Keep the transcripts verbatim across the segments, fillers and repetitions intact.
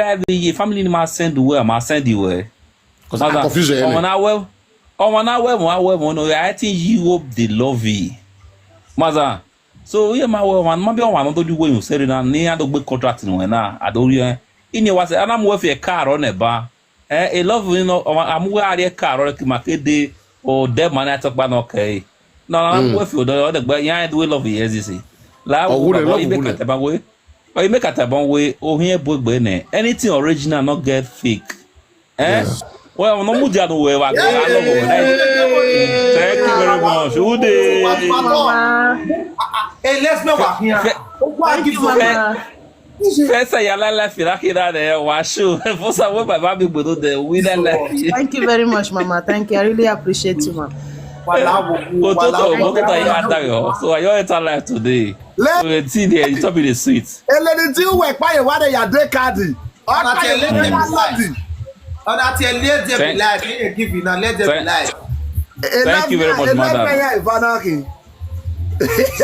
every year family ni ma send well, ma send well. Because I confuse you. Ọmọ na well, ọmọ na well, ọmọ well, no, I think you hope they love you. Maza. So yeah, ma well, man, ma be one another way you say na ni I don't be contract no na. I don't hear. In your was and I'm with a car on a bar. Eh, a love you know, I'm where I car on the market day or dead man I talk about okay. No, no, I'm with you the other but yeah, I do love you as you see. La, oh, you make a tabang way. Or you make a tabang way, or here book bene. Anything original, not get fake. Eh? Well, no muja no way. Thank you very much. Ude. Hey, let's know what here. Thank you, Mama. First, I la la fira kira de wa show. For some way, my baby go do the winner. Thank you very much, Mama. Thank you. I really appreciate you, Mama. Wala wo, wala wo. So I your entire life today. So the thing there, you told me the sweet. Ele ni ti uwe pa ye wa de ya de kadi. Ọ̀nà tí ẹ lé jẹ̀bi life. Ọ̀nà tí ẹ lé jẹ̀bi life. Ẹ yẹ give you now, let jẹ̀bi life. Thank you very much, madam.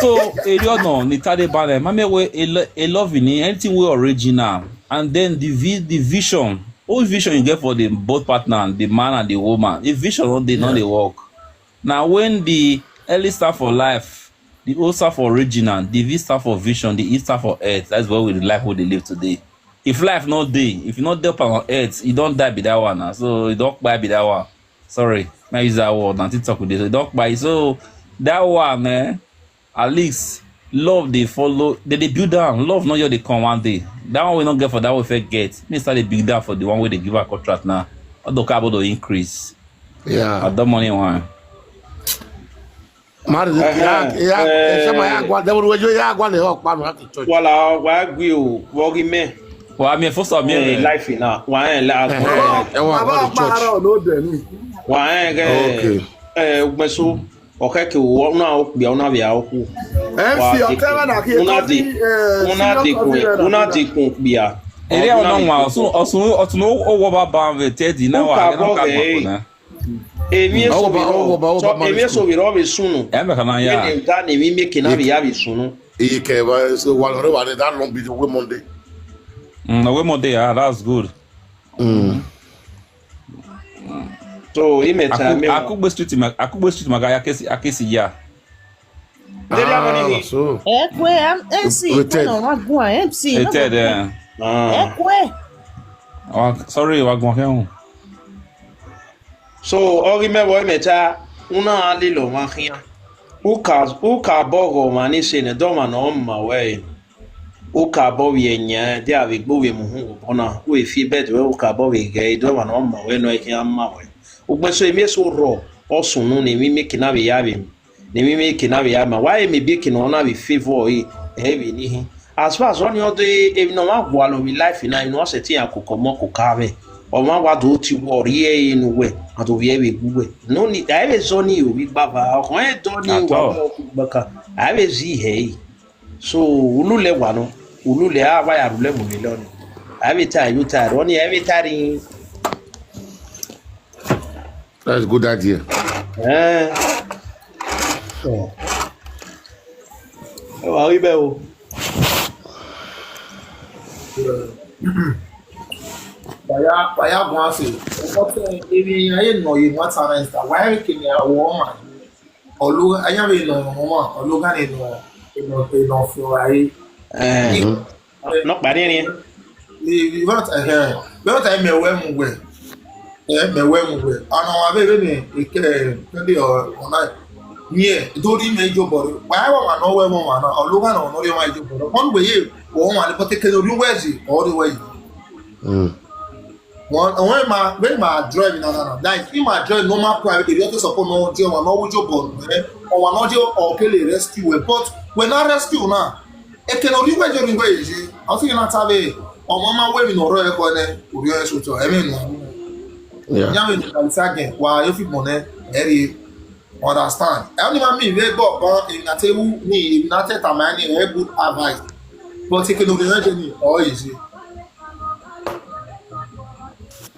So, Eliono, ni tade bale, mame we a love in anything we original, and then the vi the vision. What vision you get for the both partner, the man and the woman? The vision not they not they work. Now when the early start for life, the old start for original, the V start for vision, the E start for earth. That's what we the life we they live today. If life not day, if you not dey up on earth, you don't die be that one. Now. So you don't buy be that one. Sorry, I use that word. Now talk with this. You don't buy. So that one, eh, at least love they follow. They they build down. Love not your they come one day. That one we not get for that we fair get. Me start they build down for the one way they give a contract now. All the carbon will increase. Yeah. At the money one. Mari ya ya ya sema ya gwa de wo ya gwa le ho pa no ha church. Wala wa gwi o, wo gi me. Wa mi fo so mi life na. Wa en la. E wa pa church. Wa en ge. Okay. Eh, ugbeso. Oke ke wo na o gbe o na bi a o ku. MC o ke na ki. Una di. Una di ku. Una di ku bi a. Ere o no wa osun osun osun o wo ba ba ve te di na wa. Ka bo ge. Emi eso biro, so emi eso biro be sunu. Ebe kana ya. Ene da na emi make na be ya be sunu. Iye ke ba so wa lore wa de that long video we Monday. Mm, we Monday, ah, that's good. Mm. So ime ta me. Akugbe street ma akugbe street ma ga ya kesi akesi ya. Dere ya money ni. So. Ekwe am MC. No wa gun MC. Eted. Ah. Ekwe. Sorry, wa gun ke. So ori me wo me ta una ali lo ma khian. Uka uka bogo mani se ne do ma no ma we. Uka bo we nya de abi gbo we mu hu bona we fi bed we uka bo we ge do ma no ma we no e khian ma we. Ugbe so emi eso ro osunu ni mi mi kina we ya we. Ni mi mi kina we ya ma. Why mi bi kina ona we favor e e we ni. As far as on your day, if no one go along with life in I know set ya ko komo ko kave. O ma wa do ti worry e inu we. Ato we we gu we. No ni I be so ni o bi baba. O ko e do ni wa mo ku baka. I be zi he. So ulu le wa no. Ulu le a wa ya ru le mu le lo ni. I be ta you ta ro ni I be ta ri. That's a good idea. Eh. So. Wa wi be o. Baya baya gwa se. O ko te ebi ya ye no ye mo ta na insta. Wa ke ni a wo ma. Oluga anya be no mo ma. Oluga ni no no no fi wa yi. Eh. No pa ni ni. Ni what eh. Be what I me we mu we. Eh, me we mu we. Ana wa be be ni ike ke di o ona. Ni e do ri me jo boro. Wa wa ma no we mo ma na. Oluga no no ri ma jo boro. Kon we ye. O wa le pote ke do ri we ji. O ri we. Mm. One, when my when my drive in another, like in my drive normal car, they don't support no jail, one no jail, but eh, or one no jail, or kill a rescue, eh, but when I rescue now, it can only go during way. I think not have a or mama waving or royal call, eh, or your shoot, I mean, yeah, I mean, it's again, why if you money, eh, understand? I only want me, they go, but if not, who me, if not, a man, a good advice, but it can only go during, or is it?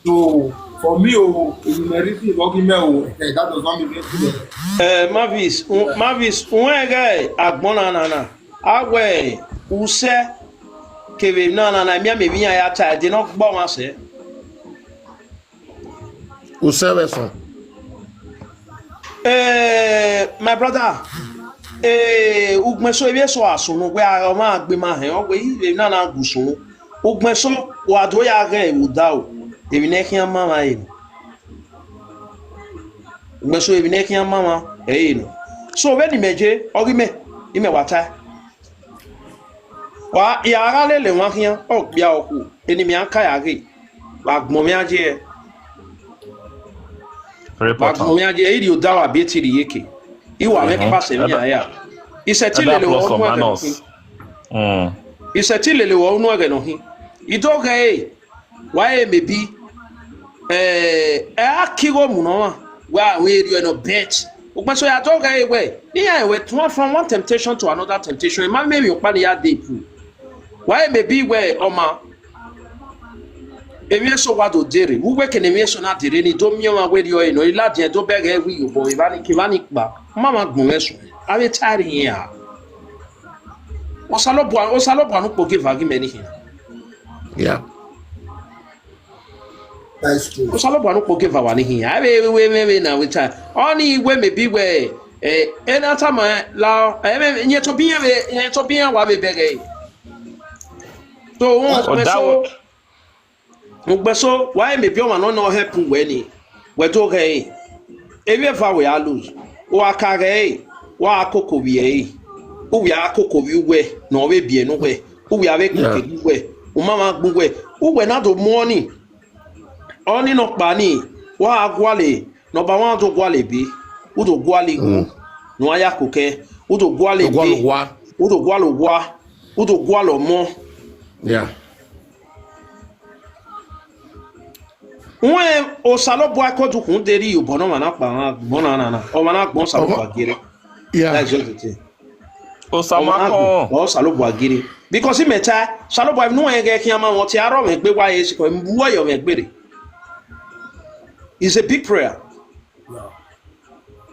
So for me, oh, if you marry me, lucky me, oh, eh, that does not mean anything. Eh, Mavis, un- Mavis, un guy, agbona nana. Awe, use, Keve na na na mi me bi ya ya ta de no gbo wan se. Useveson. Eh, my brother. Eh, ugmeso ebi eso asunu we a ma gbe ma he o we ile na na gusun. Ugmeso wa do ya ge u da o. Ebi ne kian ma ma e. Ugmeso ebi ne kian ma ma e no. So when ni meje ogi me ime wata. Wa ya ara lele wan kian o gbe a oku. Eni mi an ka ya ge. Wa gbon mi aje. Very Wa gbon important. Mi aje iri o da wa bi ti ri yeke. Iwa me Mhm. pa se mi Ada- ya. Ise ti Ada lele wo plus or nu ege no minus. hin. Mm. Ise ti lele wo nu ege no hin. Ido ge e. Wa e me bi. Eh, e a ki go mu no wa. Wa we ri e no bet. O pe so ya do ge e we. Ni ya e we to from one temptation to another temptation. E ma me mi o pa ni ya de pu. Wa e me bi we o ma. Emi eso wa do dere. Wu we ke ne mi eso na dere ni do mi o ma we ri o e no. Ila de do be ge wi yo bo. E ba ni ki ba ni pa. Ma ma gbon eso. A be tari ya. Osalobua, Osalobua nu po ge va gi me ni hin. Yeah. That's true. Osalobua nu po ge va wa ni hin. A be we we we na we ta. Oni we me bi we. Eh, e na ta ma la. Eh, me nye to bi we, nye to bi wa be be ge. So won Oh, pe that so. wa- Mo gbe so wa e me bi o ma no no help we ni. We to ge. Ebi e fa we a lose. O aka ge. Wa akoko bi e. U we akoko bi we. No we bi e no we. U we a we Yeah. koko bi we. U ma ma gbu we. U we na do money. Oni no pa ni. Wa agwale. No ba wan do gwale bi. U do gwale gu. No aya koke. U do gwale Ogwalo bi. wa. U do gwalo wa. U do gwalo mo. Yeah. Wen Osalobua ko du kun deri yo bono mana pa wan gbon na na na. O mana gbon Osalobua gere. Yeah. That's just the thing. Osama Ọmọ kan. Osalobua gere. Because he meta Osalobua nu en ge ki ama won ti aro me gbe wa e si ko mbuo yo me gbere. It's a big prayer.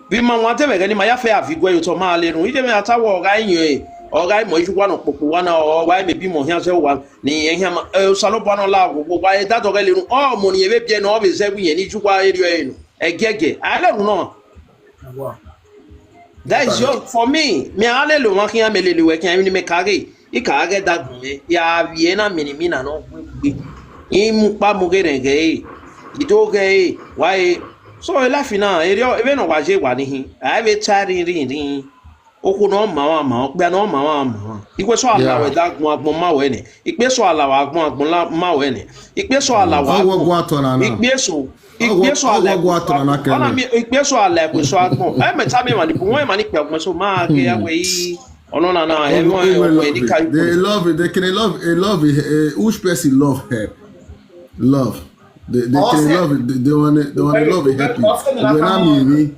Bi ma wan te me gani ma ya fe avi gwe yo to ma le run. Ije me ata wo ga yin e. O ga mo iju wa no popo wa na o wa me bi mo hian se wa ni e hian ma e Osalobua no la wo wa e da do ga le run. O mo ni e be bi e no be ze wi yen ni ju wa e ri e no. E gege. A le run no. That is your for me. Me a le lo wan kian me le le we kian mi ni me kage. I kage da gun me. Ya vi e na mi ni mi na no gbe. I mu pa mu ge re ge. I do ge. Why? So e la fina e ri e be no wa je wa ni hin. A be ta rin rin rin. O ko no ma wa ma o pe no ma wa ma. I ko so ala Yeah. We da gun agbon ma we ni. I pe so ala wa agbon agbon la ma we ni. I pe so ala wa. Ọgwụ ọgwụ atọ na na. I pe so. I Ọgwụ- pe so ala. ọgwụ ọgwụ atọ na na kele. Ona mi i pe so ala ko so agbon. E me ta mi ma ni bu won ma ni pe agbon so ma ke ya we yi. Ona na na e mo e mo ni ka. They love it. They can love it. Love it. Uh, which person love help? Love. They, they can love it. They, they want to, they want to love it. Help you. When I'm in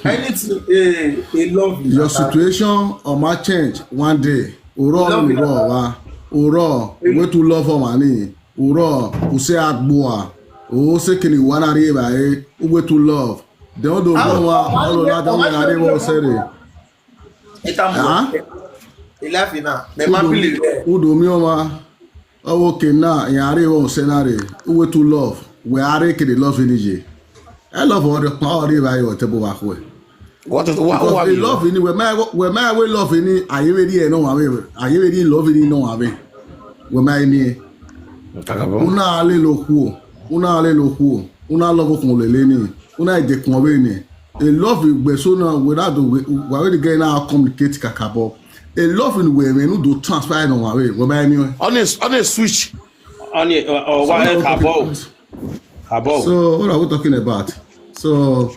Anything a a love. Your situation or my change one day. Uro Love it. uro wa. Uro we to love for money. Uro use agbua. O se kini wana riba e. We to love. They don't know wa all of that we are able to say. Ita Huh? mo. Ilafina. Me ma believe there. Udo mi oma. Oh, okay, now, in are o senare. We to love. We are ke love in je. I love all the power riba yo te bo wa ko. What is what, Because what we love in we my we my we love in aye we di e no wa we. Aye we di love in no wa we. We my ni. Kakabo. Una ale lo ku. Una ale lo ku. Una love kun le le ni. Una je kun we ni. A love we so now without the way we we get now communicate kakabo. A love in we we no do transfer no wa we. We my ni. On a on a switch. Oni o wa e kabo. Kabo. So what are we talking about? So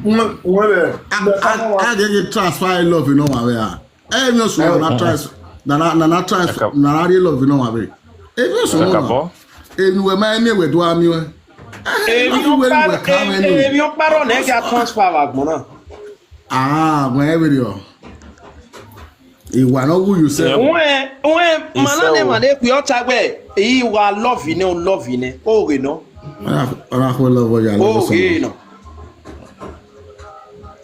Nwere. I, I, I get transfer love in no wa we. Eh, mi o so na trans na na na na trans na na real love no wa we. Eh, mi o so na. Kakabo. Eh, mi we my me we do ami we. Emi o paro na ga transfer wa gbon na. Ah, when every yo. Iwa no who you say. Wen wen mana Iṣẹ́ ne o. Ma de ku o ta gbe. Iwa love ni o love ni. O re no. Ara ara ko love ya O love so. re no.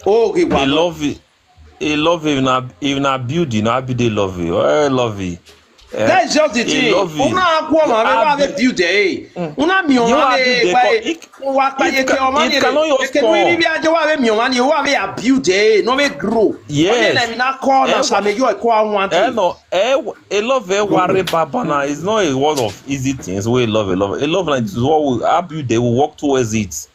O re I wa. love it. I love it. If na if na build, you know, I be dey love it. I love it. That is just the thing. Una akwo ma me wa be build eh. Una mi o ma le pa e. Wa pa ye ke o ma ni. Ke ni bi ajo wa be mi o ma ni wa be abuse eh. No be grow. Yes. Na mi na call na sa me yo ko awon. Eh no. Eh, a love eh worry baba na. It's not a word of easy things. We love a love. A love like is what we abuse. They will work towards it.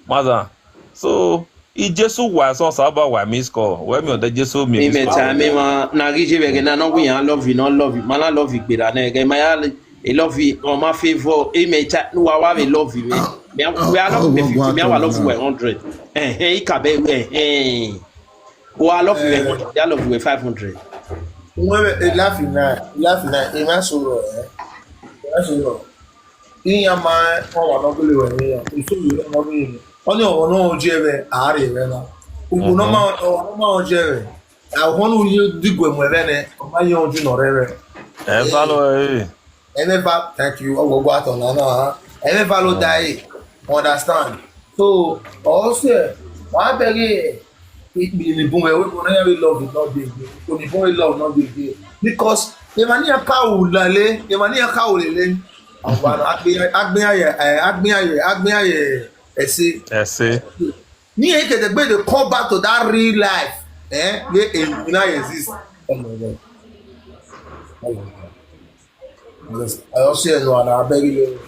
Mother. So i Jesu wa so saba wa miss call. Where me on the Jesu me miss call. Ime time ma na gije be na no we an love you, no love you. Man I love you gbera na ge ma ya e love you on my favor. Ime time no wa wa we love you. Me we I love you fifty, me I love you one hundred. Eh eh ika be eh eh. O I love you one hundred, I love you five hundred. Mwe e laugh na, e laugh na, e ma sọ̀rọ̀ eh. E ma sọ̀rọ̀. Iya ma ko wa no gele we ni ya. Iso yo no ni. Oni o no je be, a re be na. Ugu no ma o no ma o je be. A ho no ye digwe mwe be ne, o ma ye o ju no re be. E fa lo eh. Eme va, thank you. Ogo gwa to na na. Eme va lo die. Understand? So also, wa begi ni bun we we na we love it not dey again. Ko ni bun we love not dey again. Because the money a ka u lale, the money a ka u lele. Awa agbe agbe aye, eh, agbe aye, agbe aye. Ese. Ese. Ni e ke dey go dey come back to that real life. Eh, wey e na exist. Oh my God. Oh my God. Yes, I also know and I beg you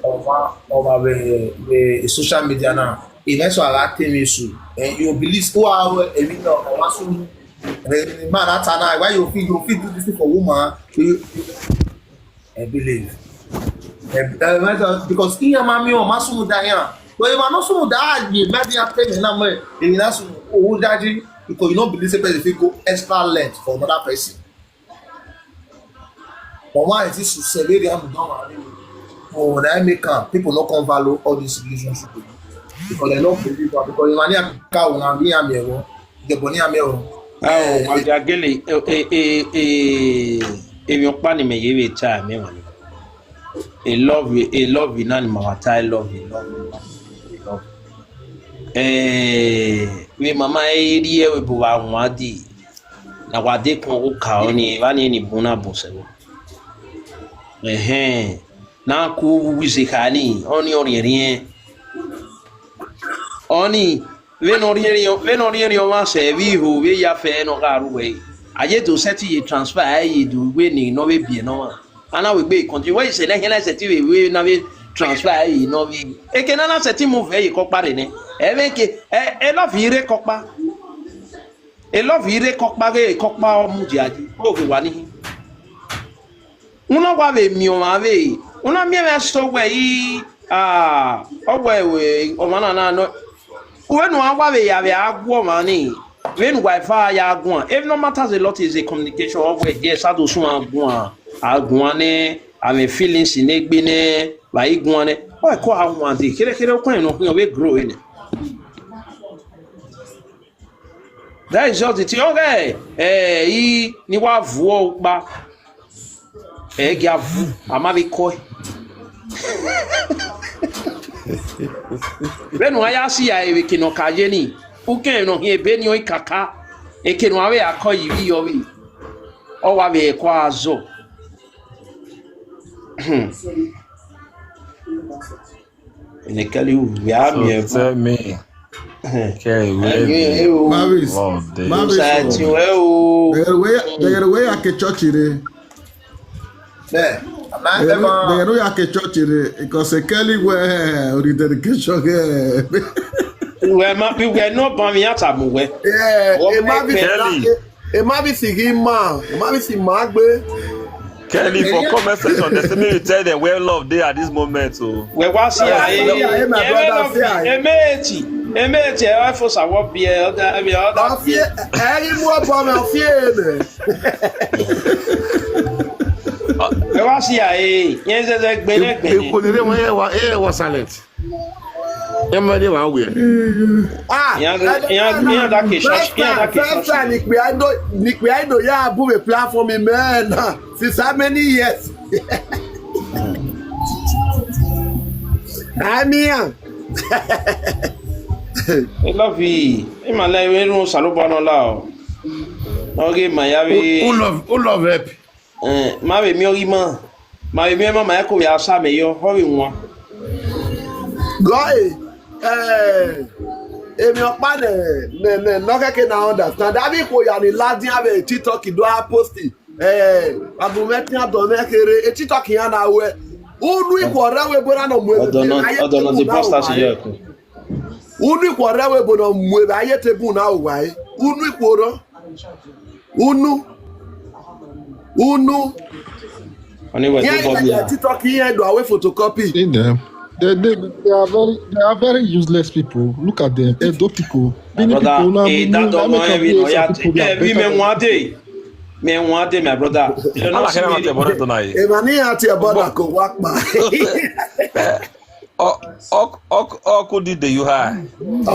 over over the, the social media now. If that's what I tell me so, and you believe who are we know or what soon. Man, that's an why you feel you feel do this thing for woman. You, I believe. Eh, eh, because in your mommy or masu da here. But if I know some that you maybe I tell me now, if you ask who daddy because you don't believe the person fit go extra length for another person. But why is this celebrity I'm done? Oh, that make am people no come value all this relationship with you. Because they don't believe am. Because if I need a cow and be am here, the money am here. Oh, Wajagele, eh, eh, eh, eh, if you plan me, you will try me one. I love you, I love you, nani mawata, I love you, love you, love you. Eh, we mama, eh, we buwa wadi. Na wade kon uka oni, wani ni buna bose. Ehe. Na ku wizi kani, oni oni rien. Oni, we no rien, we no rien yo ma se vi hu, we ya fe no garu we. Aye do seti ye transfer aye do we ni no we bi no ma. Ana we be continue we se na hena seti we we na we transfer aye no we. Eke na na seti move aye ko pare ne. E we ke, e, e love ire ko pa. E love ire ko pa ge ko pa o mu di aji. O ke wa ni. Una wa ve mi o ma ve. Una mi ve so we yi. Ah, o we we o ma na na no. Uwe no wa ve ya ve agu o ma ni. When wife a ya agu. If no matters a lot is a communication o we je sa do sun agu. Agu ne, I mean feelings in egbe ne, ba igu ne. O ko agu de. Kere kere o ko no we grow in. That is just the thing. Okay. Eh, he ni wa vuo pa. Eh, gia vu. Ama bi koi. Benu aya si ya ewe kino kajeni. Uke no hie beni oi kaka. Eke no awe akọ yiri yowi. O wa be kwa azo. Ene kali u ya mi e. Tell me. Okay, we. Mavis. Mavis. Society we o. They get away, they get away at the church today. Yeah. They get away at the church today because a Kelly we rededication here. We ma we no ban mi atamu we. Yeah, Mavis. Kelly. E ma bi si gi ma, e ma bi si ma gbe. Kelly for comment section, they say me you tell them where love dey at this moment. So we wa si aye. Yeah, my brother, si aye. Emeji, emeji, e for sa wo bi e oda e bi oda. Afie, e ri mu obo mi afie e me. We wa si aye. Yen se se gbe ne gbe. Ko ni re won e wa e wa silent. Everybody one way. Ah, yeah, yeah, yeah, that case, first time, first time, Nick Behind, Nick Behind, yeah, boom, a platform, man. Since how many years? I mean, I love you. Ima lai we run saloba no lao. Okay, my yavi. Who love, who love help? Eh, ma be mi ori ma. Ma be mi ma ma ko ya sa me yo. Ho be nwa. Guy, eh, emi ọkpa ne ne ne no keke na understand. Abi ko ya ni ladin abe TikTok do a post. Eh, abu me tin do me kere. E TikTok ya na we. Unu ikwo re we bora no mwe. Odo no, odo no the pastor si yo ko. Unu ikwo re we bora mwe ba ye te bu na o wa e. Unu ikwo ro. Unu. Unu. Anyway, Yeah, go yeah, Bob yeah. ya. TikTok here do away photocopy. See them. They, they, they are very they are very useless people. Look at them. Edo people. Many Brother, people now eh, we that know don't how want many every no people ya. are people that Eh, we me better one day. Me one day, my brother. You know, Ala see kena me. mate bora tonight. Emani ati eboda ko wakpa. Ọkụ dị dị you high.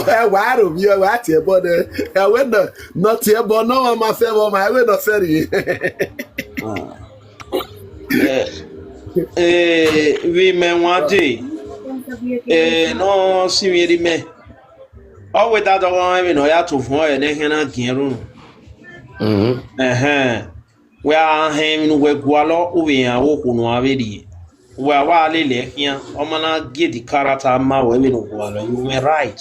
Eh, wa ro mi wa ti eboda. Eh, we no, not eboda no ma fe wo ma we no feri. Eh, eh, we me one day. Eh, no, see me the me. Always that don't want me no ya to fun e ne hena gin ru. Mhm. Eh eh. We a he mi no we gualo u we an wo ko no a we di. We a wa le le kian. O ma na get the character ma we we no gualo. You were right.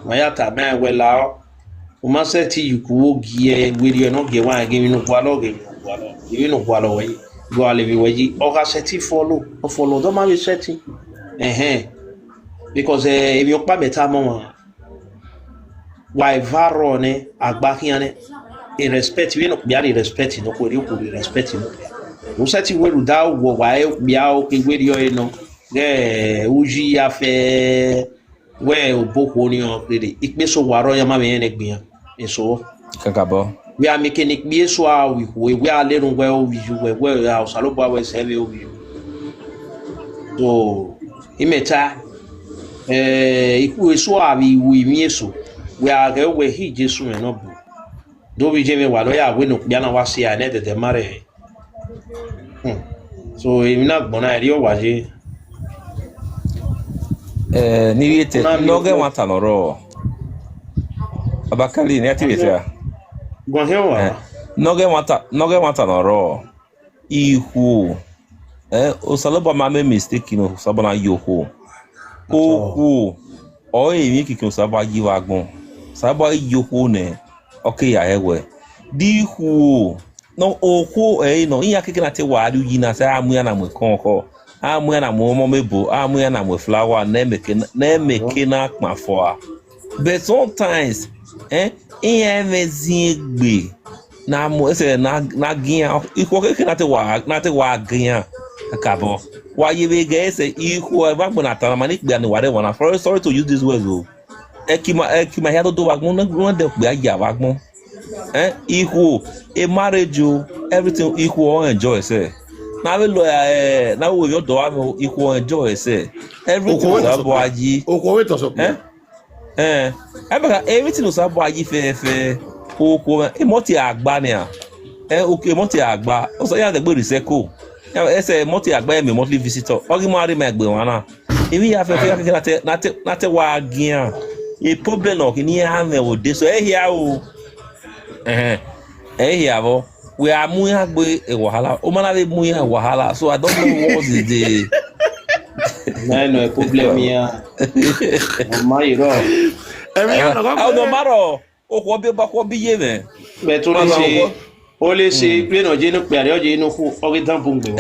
Ma ya ta me we la o. O ma se ti you ku wo gi e we ri no ge wa ge mi no gualo ge mi no gualo. Ge mi no gualo we. Go ale bi we ji. O ka se ti follow. O follow do ma bi se ti. Eh eh. Because eh if you pa better mo wa. Wa varo ne agba kian ne. E respect we no bi a respect no ko ri ku respect no. O se ti we ru da wo wa e bi a o ke we ri o e no. Ge uji ya fe we o bo ko ni o kere. Ikpe so wa ro ya ma me ne gbin. Eso. Kakabo. We are making it be so how we we we are learning where we you where where our saloba we say we you. So imeta eh iku eso a we we mi eso. We are ge we hi Jesu me no bu. Do bi je me wa lo ya we no bia na wa si a ne de de mare. Hmm. So imi na gbona ri o wa je. Eh, ni yete Na mi noge ko- wata noro. Abakali ni ati yete. Gwa he wa. Eh, noge wata noge wata noro. Ihu. Eh, o saloba ma me mistake no saloba na yoko. Oku. O e mi kiki o saloba yi wa gbon. Saloba yoko ne. Okay ya ewe. Di hu. No oku e no iya kiki na te wa du yi na sa amu ya na mo kon ko. Amu ya na mo mo mebo, amu ya na mo flower na me ke na me ke na kpa fo a. But sometimes eh iya me zin egbe. Na mo ese na na gian ikwo keke na te wa na te wa gian. Kabo wa ye be ge ese ikwo e ba gbo na ta na mani gbe ani wa de wa na. Sorry, sorry to use this word o. Ekima ekima ya do do wa gbo na gbo de gbe ya wa gbo. Eh, ikwo e marriage o, everything ikwo enjoy se. Na we lo eh na we yo do wa mo ikwo enjoy se. Everything Okwo is to abo aji. Okwo we to so. Eh? Eh, ebe ka everything o sabo ayi fe fe. Oko e mo ti agba ni a. Eh, okay, mo ti agba. O so ya de gbe recycle. Ya ese mo ti agba e mi monthly visitor. Ogi mo ari me gbe wan na. Ebi ya fe fe ya ke na te na te na te wa gian. E problem no kini ya me o de so e hia o. Eh. E hia bo. We are mu ya gbe e wahala. O mana be mu ya wahala. So I don't know what is the Na no e problem ya. Ma iro. Emi ya no Ah, no go. matter. O ko bi ba ko bi ye me. Be to le se o le se pe no je no pe are o je no ku o ge dan bungbe.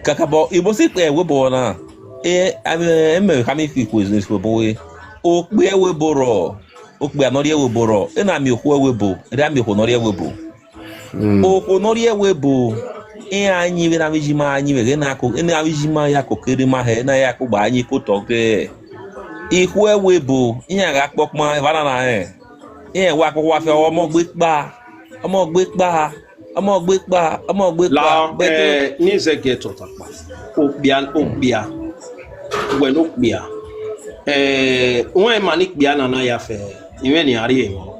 Kaka bo ibo si pe we bo na. E ame eme ka mi fi ku is we bo we. O pe we bo ro. O pe anori we bo ro. E na mi o ku we bo. E da mi o ku nori we bo. O ku nori we bo. E anyi we na mi ji ma anyi we ge na ko. E na mi ji ma ya ko kere ma he na ya ko ba anyi ko to ge. Ihu ewe bo, ihe a ga-akpọ kpọọ ebe a na na eh. Ihe wa akpọkwa afịa ọmọ gbe kpa, ọmọ gbe kpa, ọmọ gbe kpa, ọmọ gbe kpa. La eh ni ze ge to ta pa. O bia o bia. We no bia. Eh won ma ni bia na na ya fe. Iwe ni ari e mo.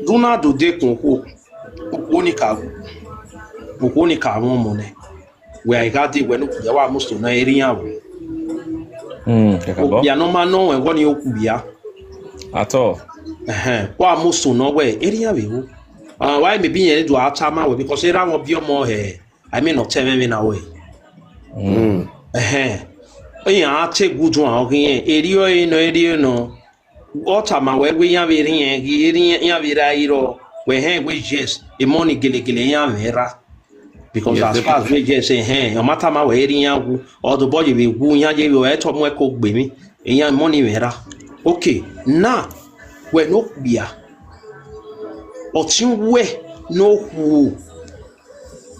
Do na do de kun ko. O ni ka. O ni ka won mo ne. We a ga de we no bia wa mo so na eri ya wo. Mm, kaka bo. Bia no ma no we won ni o bia. At all. Eh wa mo so no we eri ya we wo. Ah, why me bi yẹn do ata ma we, because era wọn bi ọmọ he. I mean, not tell me na we. Mm. Eh. Oyin a te gudu an okin yẹn. Eri o no, eri o no. Ota ma we we yan we ri yẹn, eri yẹn yan we ra iro. We hen we, yes. E money gele gele yan we ra. Because, yes, as far as we just say, hey, no matter ma we eri yan wu, or the body we wu yan je we to mo ko gbe mi. Eyan money we ra. Okay, now we no bia. Otin we no hu.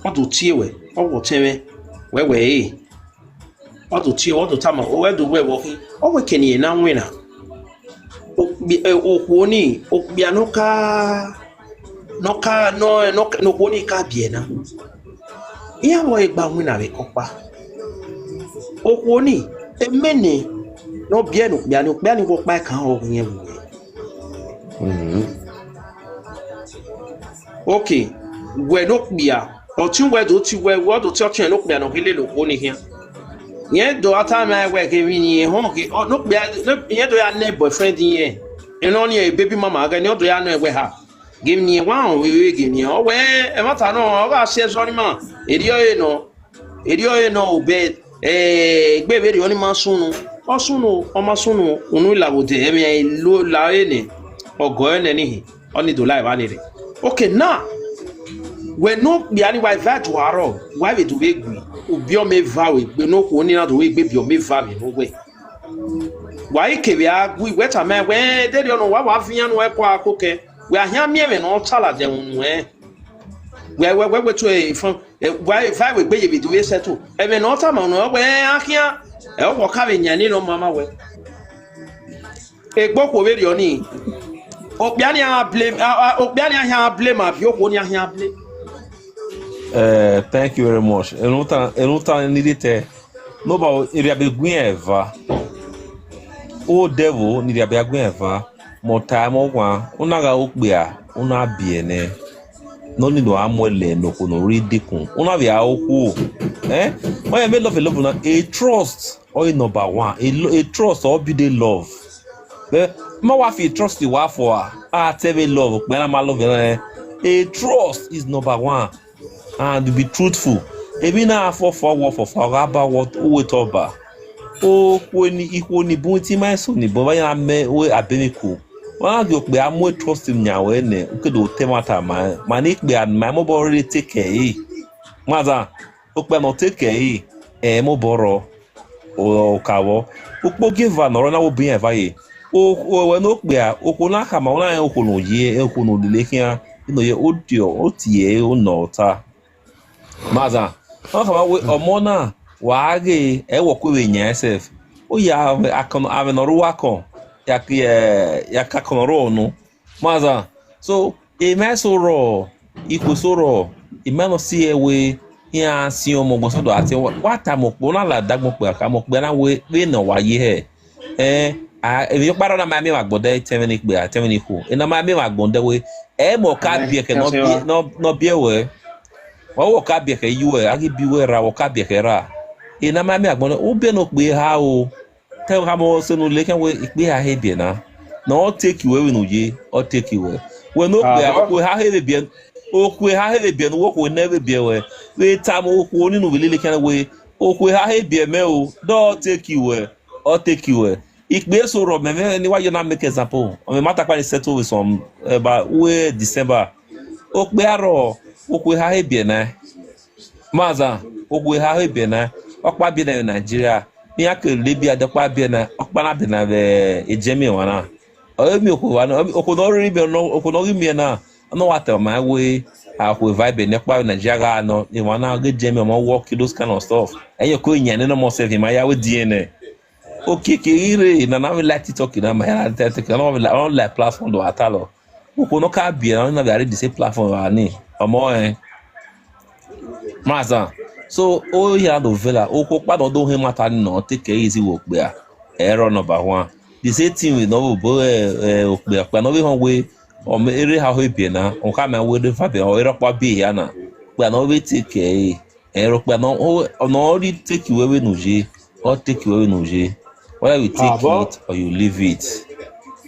What do tie we? What what we? We we eh. What do tie? What do tama? O we do we working? O we keni na wina. O bi, eh, o kuoni, o bia no ka, no ka, no, no, no kuoni ka bia na. Iya wo egba wina we kopa. O kuoni, emene, no bia no, bia no, bia no kopa kan o yen wo. Mm-hmm. Okay, we no bia. Otin we do ti we, we do ti otin no bia no kile lo kuoni here. Yẹn do ata ma we ke mi ni hon ke. O no bia, yẹn do ya ne boyfriend yẹn. You know ni baby mama ga ni o do ya no we ha. Give me one, we we give me. O we, e ma ta no, o ga se sorry ma. Eri o e no. Eri o e no be. Eh, gbe be ri oni ma sunu. O sunu, o ma sunu. Unu la wo de, e mi lo la e ni. O go e ni ni. Oni do live ani re. Okay, now. We no bi ani wa va do aro. Wa we do we gbe. Obi o me va we gbe no ko ni na do we gbe bi o me va we no we. Wa ike we a gbe we ta me we de ri ono wa wa fi anu e ko akoke. We a hia mi e me no tala de unu e. We we we we to e fun. E we fa we gbe ye bi do we settle. E me no ta ma no we a kia. E o ko ka we nya ni no mama we. Egbo ko we ri oni. Okpia ni a blame, a, a, okpia ni a hia blame, abi okwo ni a hia blame. Eh, thank you very much. Enuta, enuta ni dite. No ba area be gwin eva. O devil ni area be gwin eva. Mo time o gwan, una ga okpia, una biene. No ni no amwele no ko no ridikun. Una bi a okwo. Eh? Oya me love love na a trust. Or number one, a, lo- a trust or build a love. Eh, ma wa fi trust the wa for her. Ah, tell me love. When I'm love, eh, a trust is number one. And be truthful. Ebi na for for what for for about what who we talk about. Oh, when he when he boon ti my son, he boon ya me we abeniku. Wa yo pe amu trust him nya we ne. Nke do temata ma. Ma ni pe an ma mo bo really take care. Maza, o pe no take care. Eh, mo boro. O kawo. Ukpo give an oro na wo bi en vaye. O o we no pe a, o ko na ka ma, o na o ko no ye, o ko no lele kian. No ye o dio, o tie o no ta. Maza, o ka ma we ọmọ na wa ge e wo ko we nya self. O ya akan ave no ru wa kan. Ya ki eh, ya ka kan ro nu. Maza, so e me so ro, iko so ro, e me no si e we ya si o mo gbon so do ati wa ta mo po na la dagbo pe ka mo pe na we we no wa ye he. Eh, a e yo para na ma mi wa gbode temi ni pe a temi ni ku. E na ma mi wa gbode we. E mo ka bi e ke no bi no no bi e we. Wa wo ka bi e ke yu e, a ki bi we ra wo ka bi e ke ra. E na ma mi wa gbode u bi e no pe ha o. Te ka mo se no le kan we ikpe ha he bi e na. No take you we no ye, o take you we. We no pe a ko ha he bi e. O ko ha he bi e no wo ko ne bi e we. We ta mo ko ni no we le kan we. O ko ha he bi e me o. Do take you we. O take you we. Ikpe so ro me me ni wa yo na make example. O me mata pa ni settle with some eh, ba we December. O pe aro o ko ha he bi e na. Maza, o ko ha he bi e na. O pa bi e na Nigeria. Ni a ke le bi a de pa bi e na. O pa na bi e na be e je mi wa na. O mi o ko wa na. O ko no ri bi no o ko no ri mi na. No wa te ma we a ko vibe ne pa Nigeria ga no. E wa na ge je mi mo work those kind of stuff. E yo ko nya ne no mo se fi ma ya we D N A. Okay, ke ire na na we like TikTok na ma ya TikTok na we like on like platform do atalo. O ko no ka bi na na we are the same platform wa ni. Omo eh. Maza. So o ya do vela o ko pa do do he mata ni no take it easy wo pe a. Error number one. The same thing we no bo eh o pe a pa no we hon we o me ere ha ho bi na. O ka me we de fa be o ere pa bi ya na. Pe no we take eh. Ero pe no o no ri take you away no je. Or take you away no je. Whether you take Abo. It or you leave it.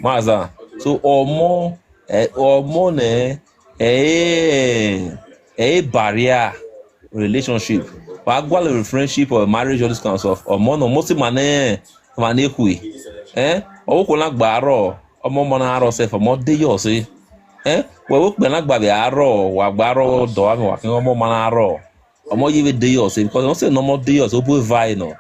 Maza. So omo eh, omo ne Eh, eh, barrier relationship. Wa gwale with friendship or marriage, all this kind of stuff. Or more no, most man eh, man eh, hui. Eh, or ko na gbaro, or more man aro self, or more dey yours eh. Eh, we wo pe na gba be aro, wa gbaro do ami wa kin, or more man aro. Or more you dey yours eh, because no say no more dey yours, o bu vai no.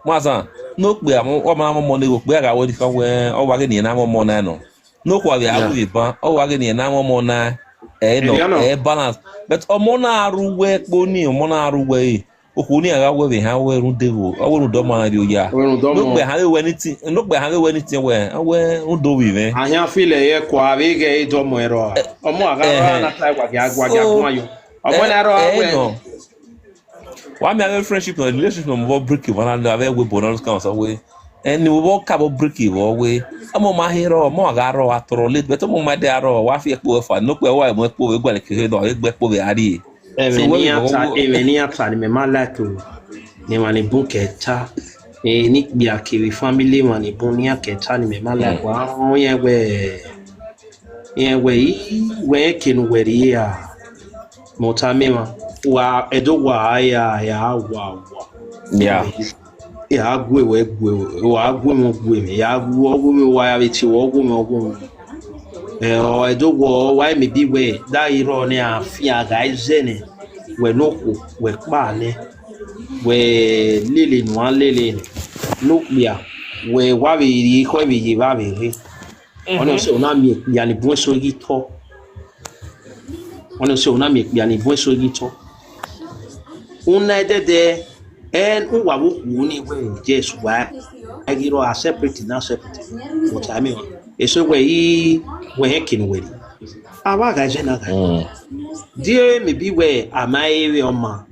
Maza, no pe amo, o ma mo mo ni go pe aga wo di kan we, o wa ke ni na mo mo na no. No kwa be agu be ban, o wa ke ni na mo mo na. Eh no, eh balance. But o mo na ru we po ni, o mo na ru we. O ko ni aga we be ha we run de wo, o we run do ma na bi o ya. No pe ha we anything, no pe ha we anything we, a we run do we ve. Ahia feel ye kwa be ge e do mo ero. O mo aga na tai kwa ge agwa ge agwa yo. O mo na ro a we. No. Wa mi ave friendship no relationship no mo break it, wa na ave we bo no kan so we. Eni wo ka bo break it wo we. Amo ma hero, mo aga ro atoro late, but mo ma de aro, wa fi epo fa, no pe wa mo epo we gwa le kere no, we gbe epo we ari. Eme ni ata, eme ni ata ni me ma like o. Ni ma ni bun ke ta. E ni bi akiri family ma ni bun ni ake ta ni me ma like wa. O ye we. Ye we, we ke nu we ri ya. Mo ta me ma. Wa edo wa ya ya wa wa. Yeah. Ya gwe we gwe we, wa gwe mo gwe me, ya gwe gwe me, wa ya be ti wo gwe me gwe me. Eh, o edo wo wa me bi we da iro ne a fi aga ize ne. We no ko, we pa ne. We lele no a lele ne. No ya. We wa be ri ko be ye ba be re. Ono se una mi ya ni buen so gi to. Ono se una mi ya ni buen so gi to. Una de de en un wa wo ku ni we Jesu wa. Agi ro a separate na separate. Mo ta mi o. Eso we yi we he kin we. Awa ga je na ga. Die me bi we ama e we o ma.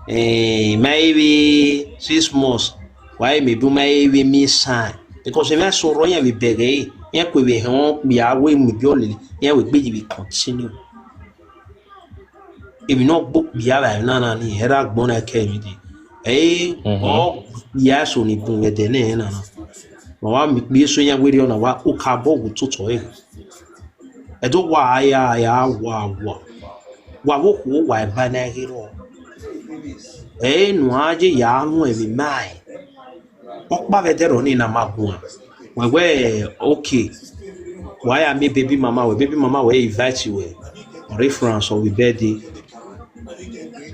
Eh, maybe six months. Why me do maybe me sign? Because if I so wrong, we beg eh. Yeah, we be home, be away, we be only. Yeah, we be we continue. If you not book, be away, no, no, no. Here I go na ke mi di. Eh, oh, yeah, so ni boom we de ne na na. Wa mi be so ya we ri ona wa o ka bo gu to to eh. Edo wa ya ya wa wa. Wa wo ko wa ba na hero. Eh, no aje ya nu e mi mai. Okpa ve de ro ni na magun. We we, okay. Wa ya mi baby mama we, baby mama we invite you we. Ori France or we birthday.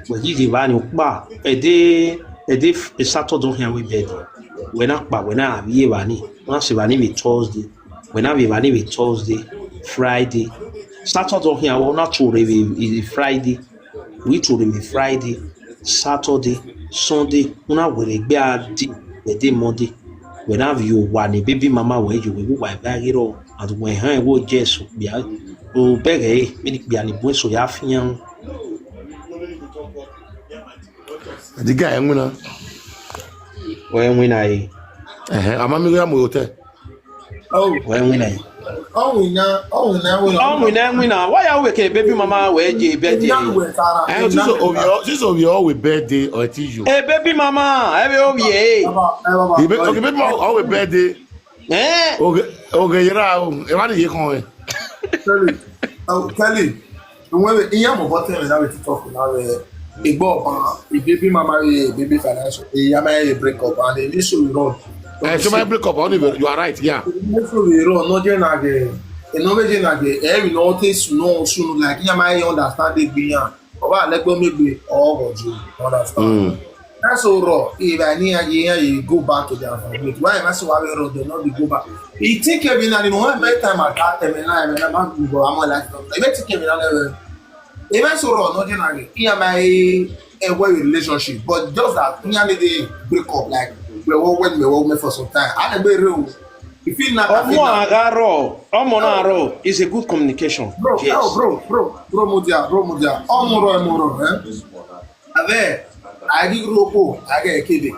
We gi di ba ni okpa. Ede, ede Saturday here we birthday. We na pa, we na abi e ba ni. Na se ba ni we Thursday. We na we ba ni we Thursday, Friday. Saturday here we na to re we Friday. We to re we Friday, Saturday, Sunday. Una we re gbe a di, we de Monday. We na we o wa ni baby mama we yo we wa ba hero. And we han wo Jesu bia. O bege mi ni bia ni bo so ya fian. The guy enwina. Wee nwina yi. Ehe, amamigo ya mo hotel. Oh, wee nwina yi. Oh, we na, oh, we na, we na. Oh, we na, we na. Why are we ke baby mama we je birthday? Eh, this is of your, this is of your we birthday or it is you? Eh, baby mama, eh, we o ye. Baba, eh, baba. Okay, baby mama, oh, we birthday. Eh? Okay, okay, you know, e wa ni ye kan e. Kelly, oh, Kelly. When we, iya mo bote me na we talk na we. Igbo oban, e baby mama we, e baby financial. E ya ma e break up and e issue we run. Eh, so my break up, only you are right, yeah. E issue we run, no je na ge. E no be je na ge. E we no te su no su no like iya ma e understand the gbiyan. Oba legbo me be all go you understand. That's so raw. If I need a year, you go back to their family. Why am I so aware of the not go back? You think every now and then, one time I got them and I am not go. I'm like, you think every now and then. Even so raw, not generally. Here my a well relationship, but just that nearly they break up. Like we were when we were for some time. I never real. You feel not. Ọmọ àgárọ̀, ọmọ náà rọ̀ is a good communication. Bro, yes. Bro, bro, bro, bro, Modia, bro, Modia. Ọmọ rọ̀, ọmọ rọ̀, eh? Abe, I give you a I get a kid.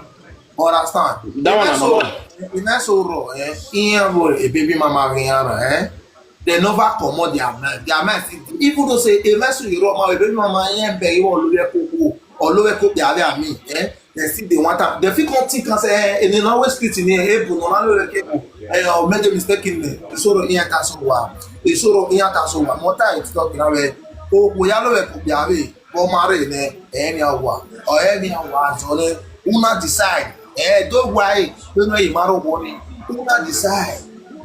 Understand? That one, I'm so, not. If I so raw, eh? Iyan boy, a baby mama, Rihanna, eh? They never comot their mind. Their mind, even though say, if I so you raw, my baby mama, Iyan, baby, all over Coco, all over Coco, they are me, eh? They see they want am. They fit come think and say, eh, and they always fit in here, eh, but no, no, no, no, eh, or make a mistake in there. So, Iyan Tasowa. So, Iyan Tasowa. More time it's talking about. Okwu ya lo we ko bi ave. Bo mare ne. Eni awa. O eni awa so le. Una decide. Eh, don't worry. You know, you maro woni. Una decide.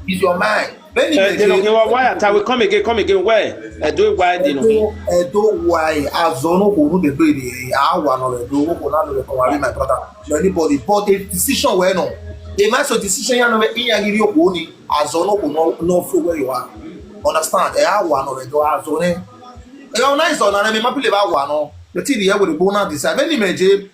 It's your mind. Many Eh, they don't give a why. I will come again, come again. Where? Eh, do why they know. Edo, Edo, why? Azono ko nu de be de. Awa no le do ko na lo le ko, my brother. So anybody, but a decision we no. If I so decision ya no we iya give you ko ni. Azono ko no no feel where you are. Understand? Eh, awa no le do azone. Eh, ona iso na me mapile ba wa no. The thing here with the bona decide. Many meje.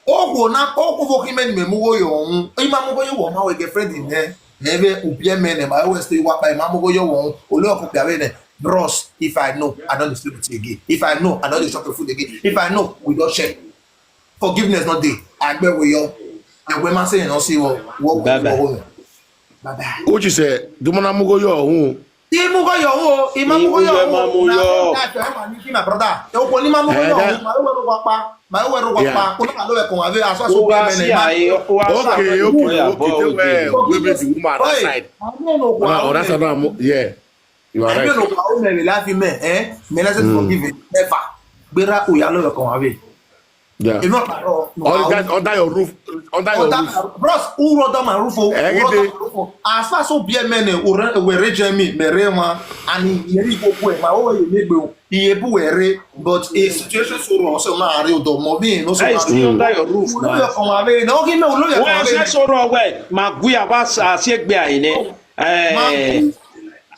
Okwu na okwu vo ki many me mu go yo. Ima mu go yo wo ma we girlfriend in there. Neve upie mene ma we stay wa pa ima mu go yo wo. Ole oku pia we ne. Bros, if I know, I don't sleep with you again. If I know, I don't dey chop your food again. If I know, we don't share. Forgiveness not dey. Agbe we yo. Agbe ma say no see wo. Wo Bye bye. Wo. Bye bye. Uche say, do mana mugo yo hu. Imugo yo wo, imamugo yo Imugo wo. mamu yo. Na so e wa ni ki, my brother. E o ko ni mamugo Eh, yo, that- ma e we ro wa pa, ma e we ro wa Yeah. pa. Ko na lo e ko ave aso so Uwa be si mene. aye, uwa si Okay, aye. okay, Yeah, okay. boy, Take where okay. we be the woman on that side. I don't know. On that side, I'm- yeah. You are I don't right. know how me laugh me, eh? Me na say forgive it. Never. Gbera o ya lo e ko ave. Yeah. If not, no. Under, under your roof, under your roof. Bros, who wrote down my roof? Who Eh, wrote you down my roof? As far so be mene, ure we reje mi, me re ma, and he yeri go kwe, ma o ye me gbe o. He ebu were, but a situation so wrong, so na are o do mo bi no so. I still under your roof Lo now. e ko ave, no ki me lo e ko Where is ave. that so wrong? Where? Magui aba sa si egbe ayi ne. Eh.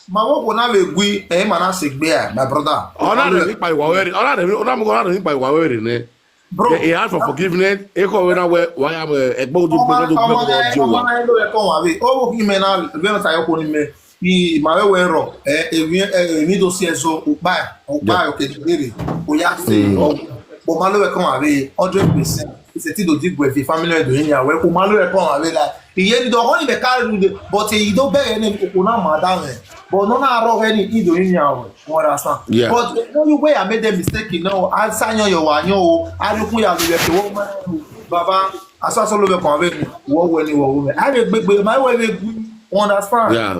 Ma wo ko na we gui, eh, ma na se gbe a, my brother. Ona re ni pa iwa were. Ona re, ona mugo ona re ni pa iwa were ne. Bro. He asked for forgiveness. He called when I were why I'm a egbo do Ọmọ do do ọmọ do ọmọ ẹ ló yẹ kọ́ wọn àbí? Ó wò kí mẹ́rin náà bẹ́ẹ̀ náà tayọ kó ní mẹ́. Ìmàwé wẹ̀ rọ̀ ẹ̀ èmi ẹ̀ èmi tó sí ẹ̀ sọ òpá ẹ̀ òpá ẹ̀ òkè ìbéèrè kò yá sí ọ̀gbọ̀n. Bọ̀ máa ló yẹ kọ́ wọn àbí hundred percent. Ìṣe tí dòdì gbẹ̀ fi family ẹ̀ dòyìn ní àwẹ̀ kò máa ló yẹ kọ́ wọn àbí la. Ìyẹn ni dọ̀kọ́ ní bẹ̀ká rẹ̀ lùdẹ̀ but èyí tó bẹ̀rẹ̀ ní kòkó náà máa dáhùn ẹ̀. Bọ̀ náà náà rọ̀ ẹ̀ ní ìdòyìn ní àwẹ̀ wọ́n rà sàn. Yeah. But no you way I made a mistake you know. A sáyàn yọ̀ wá yàn o. A rí kún yàrá ìrẹsì wọ́n máa ń bàbá asọ́sọ́ ló bẹ kàn wé mi wọ́ wẹ́ ni wọ́ wọ́ mẹ́. A lè gbégbé máa wẹ́ lè gún you understand. Yeah.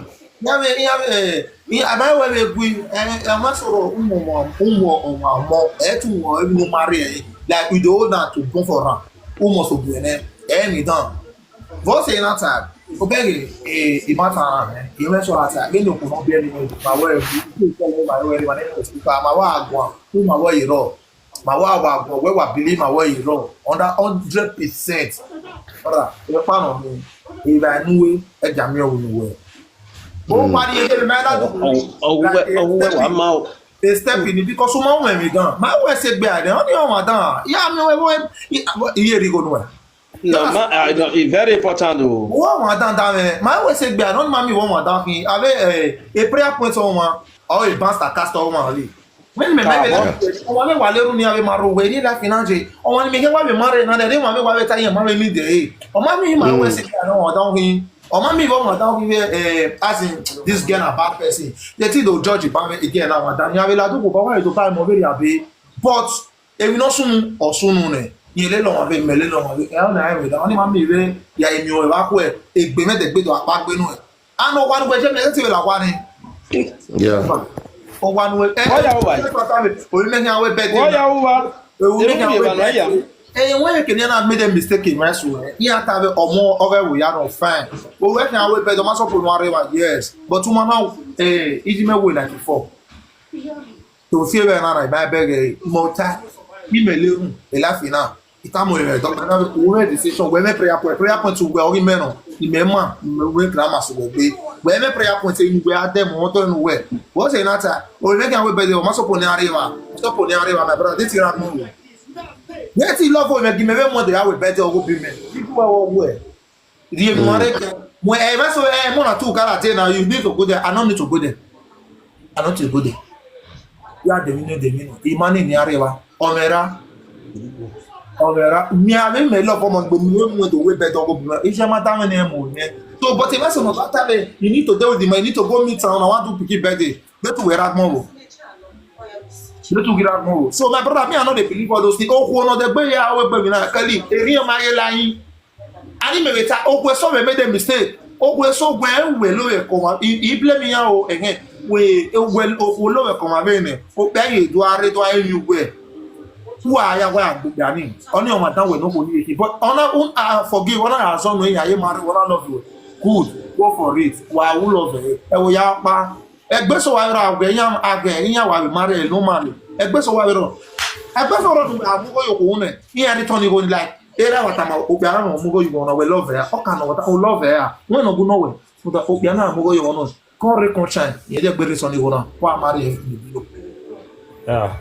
Yàrá yàrá ẹ̀ ní àbáwẹ́ lè gún ẹ̀ ẹ̀ máa sọ̀rọ̀ ńwọ̀ ńwọ̀ ọ̀wọ̀ àmọ́ ẹ̀ tún wọ̀ ẹ̀ ló máa rí ẹ̀ like we dey hold am to go for am. Ó mọ̀ sọ̀gbìn ẹ̀ ẹ̀ ní dán. Bó ṣe iná ta ó bẹ̀rẹ̀ ẹ̀ ìmọ̀ta ẹ̀ ìmọ̀ ẹ̀ṣọ́ àti àgbẹ̀ni òkú náà bí ẹni wọ́n máa wọ́ ẹ̀ bí ìṣẹ́ ìṣẹ́ ìṣẹ́ máa wọ́ ẹ̀ máa wọ́ ẹ̀ máa wọ́ àgbọ̀n ó máa wọ́ ìrọ̀ máa wọ́ àwọn àgbọ̀n wẹ́wà bílí máa wọ́ ìrọ̀ under hundred percent. Ọ̀rà ẹ̀ pààrọ̀ mi ìgbà inú wé ẹ̀jà mi ọ̀hún wẹ̀. Ó parí ẹgbẹ́ mi máa ń dájú. Ọwọ́ ọwọ́ wa máa o. A step in because ó máa ń wẹ̀ mí gan. Máa wẹ̀ ṣe gbé àdé wọ́n ní ọ̀wọ́n àdán ìyá mi wẹ̀ wẹ̀ iye rí gonu ẹ̀. No, ma, I know, it's very important o. Wọ́n wọ́n àdán dá mẹ́ máa wẹ̀ ṣe gbé àdé wọ́n ní máa mi wọ́n wọ́n àdán fi abẹ́ ẹ̀ a prayer point ọ̀hún wọn or a band star cast ọ̀hún wọn rí. Mẹ́ni mẹ́mẹ́ bẹ́ẹ̀ Káàbọ̀. Náà ọmọ mi wà lérú ní abẹ́ máa ro wẹ̀ ní láfi náà jẹ ọmọ ni mi kẹ́ wà mí máa rẹ̀ náà dẹ̀ ní wọ́n mi wà mí táyé máa rẹ̀ mí dẹ̀ ẹ́ ọmọ mi máa wẹ̀ ṣe gbé àdé wọ́n àdán fi ọmọ mi wọ́n wọ́n àdán fi ẹ̀ as in this girl na bad person. Yẹ tí ìdò judge ìbá mi again náà wọ́n àdán ní abẹ́ ládùúgbò bá wà ètò báyìí mọ́ bẹ́ẹ̀ àbí but èmi náà sún ọ̀sùn nù nẹ̀ yẹn lé lọ́wọ́ bẹ́ẹ̀ mẹ́lẹ́ lọ́wọ́ bẹ́ẹ̀ ẹ̀rọ náà ẹ̀rọ ìdáwọ́ ní máa mi rẹ̀ yà èmi ò ẹ̀ wá kú ẹ̀ ègbè mẹ́tẹ̀gbẹ́dọ̀ apá gbénú ẹ̀ àná wà nù pẹ̀jẹ́ mi ẹ̀ ti wẹ̀ làwà ni. Yeah. Ọwọ́ nù ẹ̀ Wọ́n yà wọ́n wáyé. Òun mẹ́kẹ́ àwọn ẹ̀ bẹ́ẹ̀ Wọ́n yà wọ́n wá. Ewu Ewu mẹ́kẹ́ mi àwọn yà ẹ̀ náà yà. bẹ́ẹ̀. Ẹ̀yìn wọ́n yẹ kìnìún náà made a mistake in my school. Ẹ̀ yà tà bẹ́ ọmọ ọ̀rẹ́ wò yà nù fine. Òun mẹ́kẹ́ àwọn ẹ̀ bẹ́ẹ̀ dọ̀ máa sọ̀pọ̀ nù arẹ́wà yes. But wọ́n náà ẹ̀ ìdí mẹ́wò like before. Tó fi ẹ̀ bẹ́ẹ̀ náà ìbá ẹ̀ bẹ́ẹ̀ rẹ̀ mọ̀ta. Ìmẹ̀lẹ́rù ẹ̀ láfi náà. Ìtààmú rẹ̀ dọ́gba náà wọ́n rẹ̀ decision wẹ́ẹ́ mẹ́ prayer point prayer point wẹ̀ orí mẹ́rin ìmẹ̀ mọ̀ ìmẹ̀ wẹ́ grammar sọ̀rọ̀ gbé wẹ́ẹ́ mẹ́ prayer point inú wẹ́ adẹ́mu wọ́n tọ́ inú wẹ́ wọ́n ṣe náà ta òwe mẹ́kẹ́ àwọn ìbẹ̀rẹ̀ ọmọ sọ̀pọ̀ ní àríwá sọ̀pọ̀ ní àríwá my brother this is not normal. Wetin love wey make me wey monday I will bet you go be me. People wey wan wear. The money can when ever so eh more than two kara dey now you need to go there I no need to go there. I no need to go there. Ya demi no demi no. Imani ni arewa. Omera. Omera. Mi ave me love ọmọ gbemi wey monday wey bet go be me. Iṣẹ́ máa táwọn ènìyàn mọ̀ yẹn. So but if person of that time you need to deal with the money you need to go meet am una wan do pikin birthday. Make we rag more. Make we rag more. So my brother me I no dey believe all those things. Okwu ọ̀nà dẹ̀ gbé ya awé gbẹ̀mí náà kẹ́lí. Èrè ọmọ ayé láyín. Ani me weta okwe so me made a mistake. Okwe so gwe we lo e ko wa. I blame ya o ehen. we, eh, well, o, o lo we come ave ne. O pe ye do are do are you we. Who are ya wa gbogbo ni? Oni o ma dan we no ko ni. But ona un, ah, forgive, ona aso no ya ye mare, ona love you. Good. Go for it. Wa u love e. E wo ya pa. Egbe so wa ra agbe yan agbe yan wa marry normally. Egbe so wa ro. Egbe so ro du amugo yo ko ne. Iya return go like. Era wa tama o pe ara mo mugo yo no we love ya. O ka no wa ta o love ya. We no gu no we. So that o pe na amugo yo no. Come reconcile. Ye de gbere so ni go na. Wa marry e ni bi o. Yeah.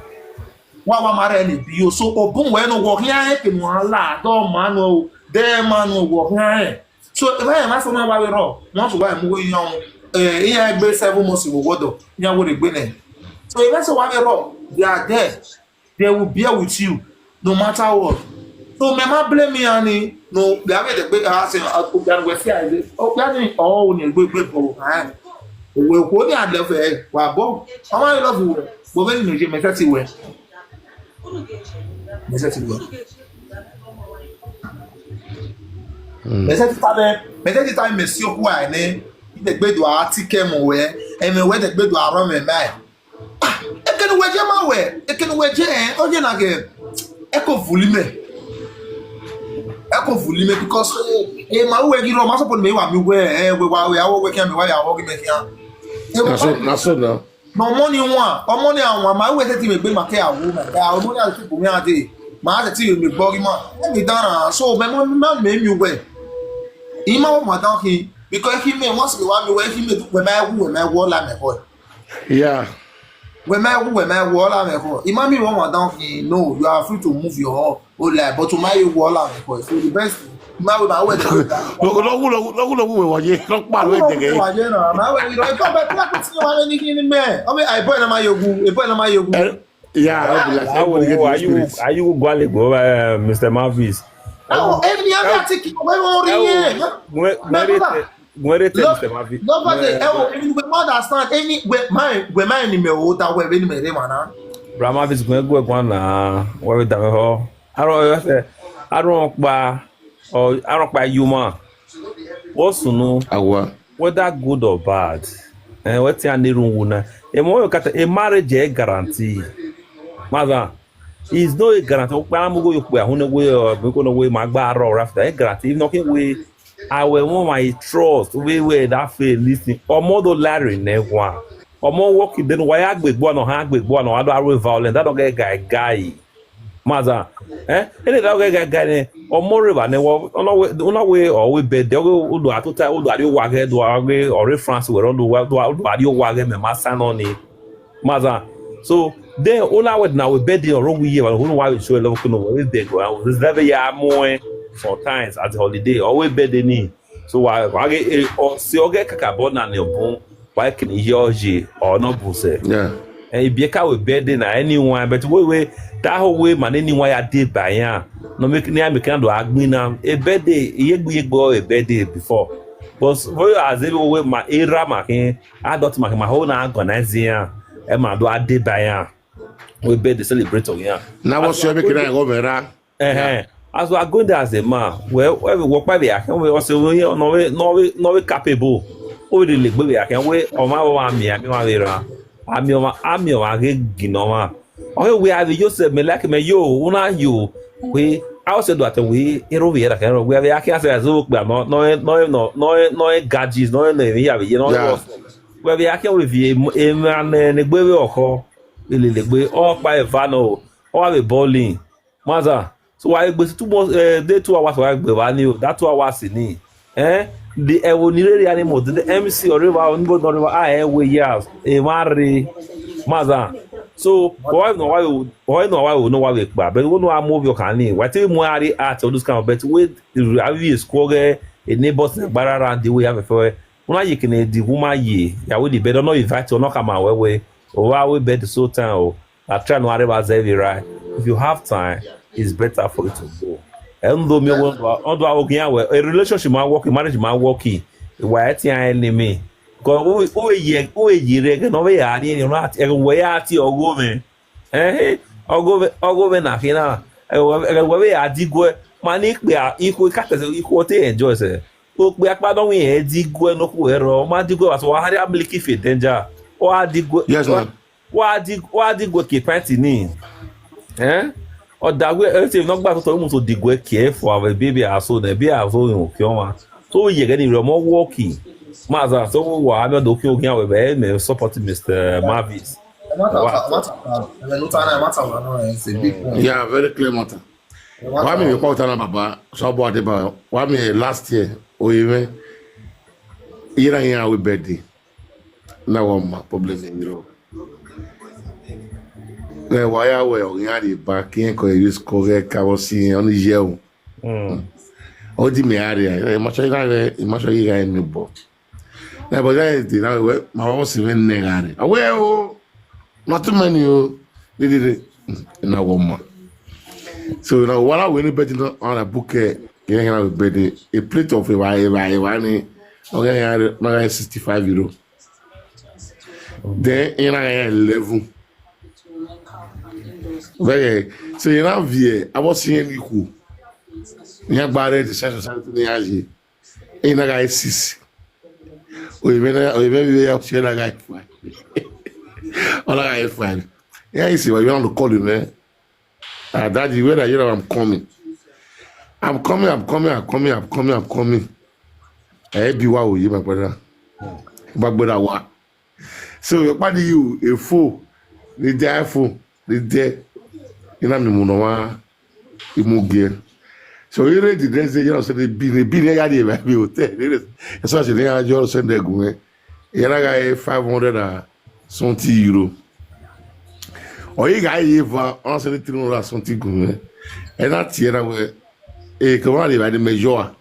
Wa wa marry e ni bi o. So obun we no wo hia e ke no ala. Do manu o. De manu wo hia e. So if I am asking why we raw, once why I'm going on, eh, here I be seven months in water, yeah, what a winner. So if I say why we raw, they are there, they will bear with you no matter what. So me ma blame me ani no, they have the big ass and Obian we fear. Obian all in a good good for. We quote at the fair, wa bo. How I love you. But when you make it, me say well. Me say well. Me say time, me say time me si oku ai ne. De gbedo a ti ke mo we. E me we de gbedo a ro me mai. Ah, e ke no we je ma we. E ke no we je, eh, o je na ke. E ko vuli me. E ko vuli me because, eh, eh, ma we gi ro ma so pon me wa mi we, eh, we wa we a wo we ke me wa ya wo gi me ke. Na so, na so now. No money one, or money and one. My way that me be my care, woman. I money as people me a day. My other thing me buggy man. Let me down. So my money man me you way. Ima wa ma down he because he me once me wa me where he me when my who when my wall like me boy. Yeah. When my who when my wall like me boy. Ima me wa ma down he no, you are free to move your hall. Oh like but to my wall like me boy. So the best thing. My way my way. Lọ́kùn lọ́kùn lọ́kùn lọ́kùn wẹ̀ wọ̀nyí lọ́pàá ló ń tẹ̀gẹ̀. Wa je na. My way you know. Come back like to me. I mean, I boy na my yogu. I boy na my yogu. Yeah, I don't be like Awo everybody get wo the ayiwo spirit. Ayiwo gwale gbo eh, Mister Mavis. Oh, every other thing. Why won't react? Gwe gwe rete gwe rete Mister Mavis. Nobody. Oh, even we understand. Any we my we my enemy. Oh, that we enemy. They man. Bra Mavis gwe gwe gwa na we we da me ho. Aro yo se aro pa o aro pa yuma. Wo sunu Awa. Whether good or bad, eh, wetin I need room una. A more you a marriage a guarantee. Maza, is no a guarantee. Okpa amugo you kwe ahune we or biko no we magba ro rafta a guarantee. If no kin we I will want my trust we we that fail listen. Omo do lari ne wa. Omo work then why agbegbo no ha agbegbo no ado are violent. That don't get guy guy. Maza, eh? Any that guy guy guy ne omo river ne wo ona we ona we o we bed de o do atuta o do ari wa ge do age or France we do wa do do ari wa ge me masa no ni. Maza. So then ona we na we bed de o we ye wa no wa we show love kuno we bed go. This never ya mo eh, sometimes at the holiday o we bed de ni. So wa wa ge o si o ge kaka bo na ne bun. Wa ke ni yo je o no bun se. Yeah. Eh, if you can we bed in anyone, but we we that whole way man anyone I did by yeah. No make ni make can do agbina. A bed day, ye gbe ye gbo a bed day before. But we as if we ma era ma kin, I don't ma ma ho na organize yeah. E ma do a day by yeah. We bed the celebrate oh yeah. Now what's your making I go vera? Eh, as we are going there as a man, well, we work by the account, we also we no we no we no we capable. We the leg by the account, we o ma wa mi ami wa vera. Ami o ma ami o ma ge gino ma. Okay, we have Joseph me like me yo, una yo. We I also do that we ero we that kind of we have the account as we no no no no no gadgets no no we have you know. Yeah. We have the account with you a man ne gbe we oko. Ile le gbe o pa e va no. O have a bowling. Maza, so why gbe two months, uh, day two hours why gbe wa ni o, that two hours ni. Eh? The ewo ni rere ani mo the M C or river on board river ah eh we years. E ma re. Maza. So why no why why no why no why we pa but we no a move your can ni. Why tell mo ari at all this kind of bet we I will score a neighbors barara the way have a fair. Una ye can the woman ye. Ya we the bed no invite or no come away we. O wa we bed so time o. I try no arrive as every right. If you have time, it's better for you to go. And though me want to do again, a relationship man working, marriage man working. Why ti an enemy? Because who who ye who ye reg no we are in right. And we are ti ogo me. Eh, ogo me ogo me na kina. And we are di go. Mani pe a iko ka te iko te enjoy se. O pe apa don we e di go no ku ero. Ma di go as wa hari ability fi danger. Wa di gwe. Yes, ma'am. Wa di wa di gwe ke party ni. Eh? Or that way, everything not back to almost the gwe care for our baby aso the be aso in Okioma. So we get the more walking. Maza, so we were having the Okio again with me support Mister Marvis. Matter of fact, matter of fact, I mean, no time, matter of fact, no, it's a big one. Yeah, very clear matter. Why me report on Baba? So about the Baba. Why me last year? Or even year and year we birthday. Now one my problem in Europe. Then why are we on the back? Can't call you score. Ka wasi on the year. Mm. Odi me area. Imasho ira re, imasho ira mi bo. Na bo ya di na we ma wo si me ne gare. Awe o. Not too many o. Di di di. Na wo ma. So now what I win bet no on a book eh. You know we bet a plate of a wa a wa ni. Okay, yeah, na sixty-five euro. Then you know eleven. Very. So you know here, I was seeing you. You buy the sense of something you know guy six. Oyibe na oyibe bi ya share that guy fine. All that guy fine. Yeah, you see, you want to call him, man. Ah, daddy, where are you? I'm coming. I'm coming, I'm coming, I'm coming, I'm coming, I'm coming. Eh, be wa oye, my brother. My brother, wa. So your body you a fool. The day iPhone, the day. You know me, muno wa. You move here. So you ready? They say you know say the bin, the bin. They got the baby hotel. They say you know you send the go. You know got five hundred and something euro. Or you got even answer the three hundred something go. And that's here now. Eh, come on, the measure.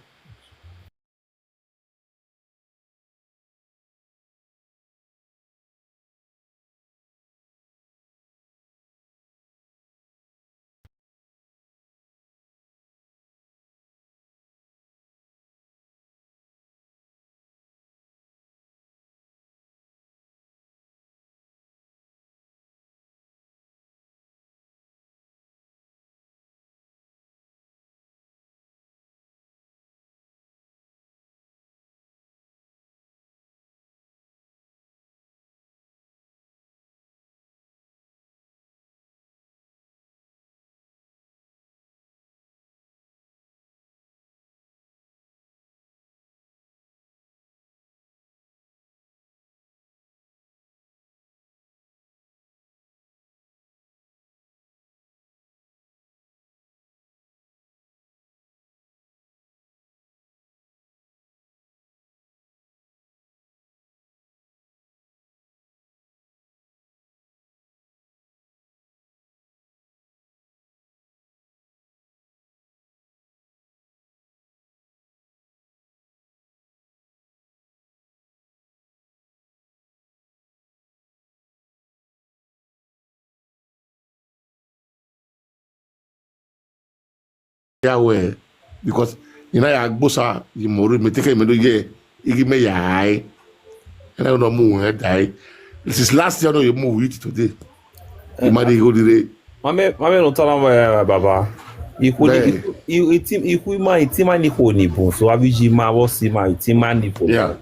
Yeah, well, because you know, I go sa you more me take me do ye, you give me ye eye, and I don't move head die. This is last year, no, you move it today. You might go today. Mame, mame no tala mo ya baba. Iku ni iku itima itima ni ko ni bon so abiji ma wo si ma itima ni ko. Yeah.